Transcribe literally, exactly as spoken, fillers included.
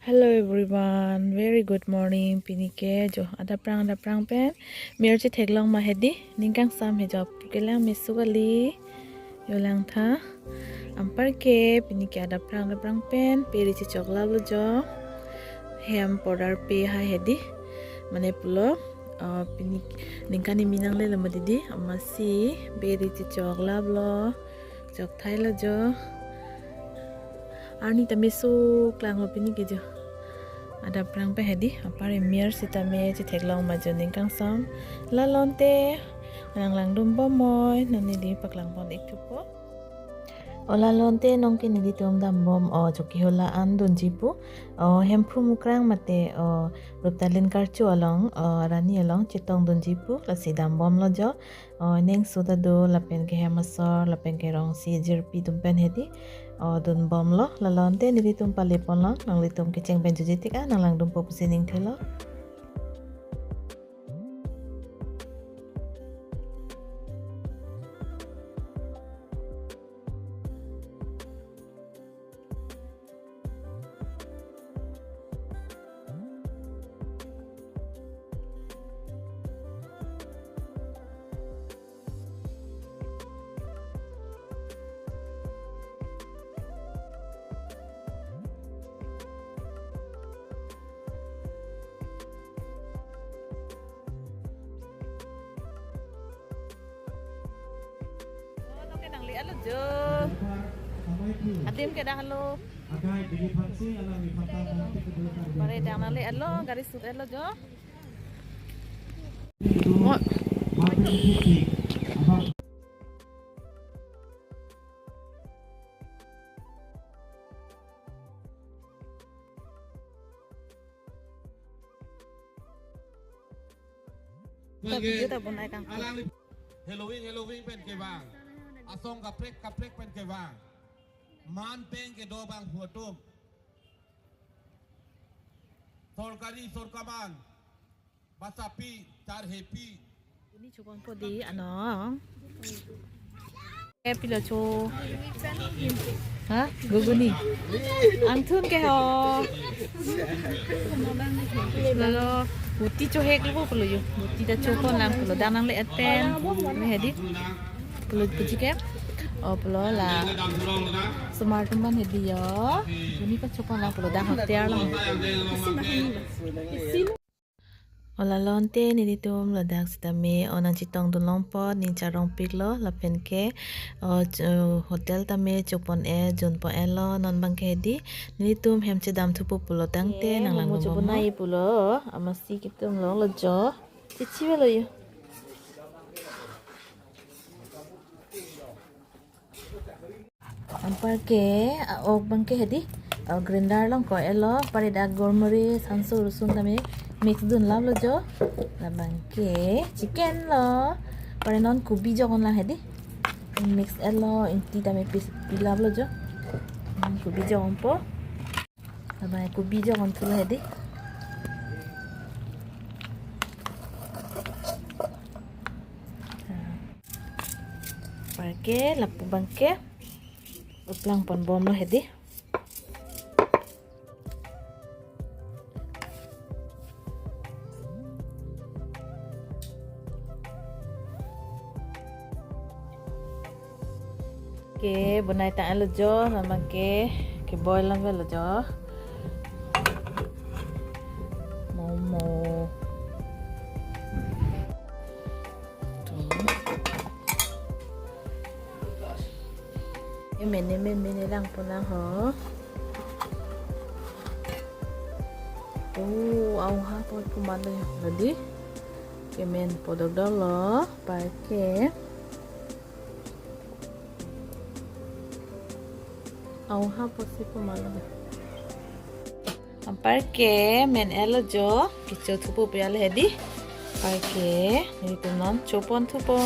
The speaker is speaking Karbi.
Hello everyone, very good morning. Pini ke jo adap prang adap prang pen mir chetheklong ma hedi, ning kangsam he jo, pu kelang mesu kali, jo langtha. Anparke pini ke adap prang adap prang pen pe ri chechok laplo jo. Hem powder pe ha hedi, mane pulo, uh, pini ningkan kimi nanglelo ma didi, amatsi pe ri chechok laplo, chok thailo jo. Arni ta mesu klanglo pini ke jo. Adap prang pen hedi, anpar mir sitame chetheklong ma jo ning kangsam. Lalo ante nang langdun bom moi, non neli paklang pon ik thupo. O lalo ante non ke nelitum dam bom, o choki hola an dunji pu. O Hemphu Mukrang mate, o Ruptalin Karcho along, o Rani along chetong dunji pu, lasi dam bomlo jo. O ning suda do, lapen ke hem asor, lapen ke rongsi jirpi atum pen hedi, o dun bomlo. Lalo ante nelitum pale ponlo, nanglitum kecheng pen juji tik a, nang langdunpo pusi ning thelo. Oh, non ke nangli alo jo. Adim ke dak alo. Pare dak nangli alo, gari sut alo jo. Mo. Ta video ta bonai kang. Alangli Halloween, Halloween pen kevang. Asong kaprek kaprek pen kevang. Man pen kedo abangphu atum. Sorkari sorkaman. Basapi, charhepi. Ini chupon po di, ano. Eh, pilo cho. Ha? Guguni. Angthun ke ho. Lalo, buti cho hek lo pulo yo. Buti ta chopon lang pulo, dang nangle-et pen. Ini hedi. Pulo puji ke. O pulo la. Smart man hedi yo. Ini pa chopon lang pulo, dang hotel lang. O lalo ante nelitum ladak sitame o nangchetong dun longpo, ning charong piklo, lapen ke o ch-, hotel tame chopon-et, junpon-etlo, non abangke hedi nelitum hem chedam thupo pulo tangte, eh, nang lang momo dun chopon bom nai pulo, amatsi kitum longlo jo. Chichi velo yo. Anparke, a-ok abangke hedi, a, grinder along ko-etlo, pare dak golmoris, hanso, rosun tame mix dun laplo jo. Labangke chicken lo, pare non kobi jokon lang hedi. Mix-etlo, ingti tame pis-, pilaplo jo. Hmm, kobi jokon po. Labang kobi jokon thulo hedi. Anparke lapu abangke uplang pon bomlo hedi. Ke bonai tanglo jo, labangke, ke boil lang lo jo. Momo. Emen, emen, men lang pon lang ho. Oh, au ha po pu malo yo. Hedi. Kemen po dokdok lo. Anparke. Au ha po si pu malo. Anparke men-etlo jo, kecho thupo pu ale hedi. Anparke, nelitum non chopon thupo.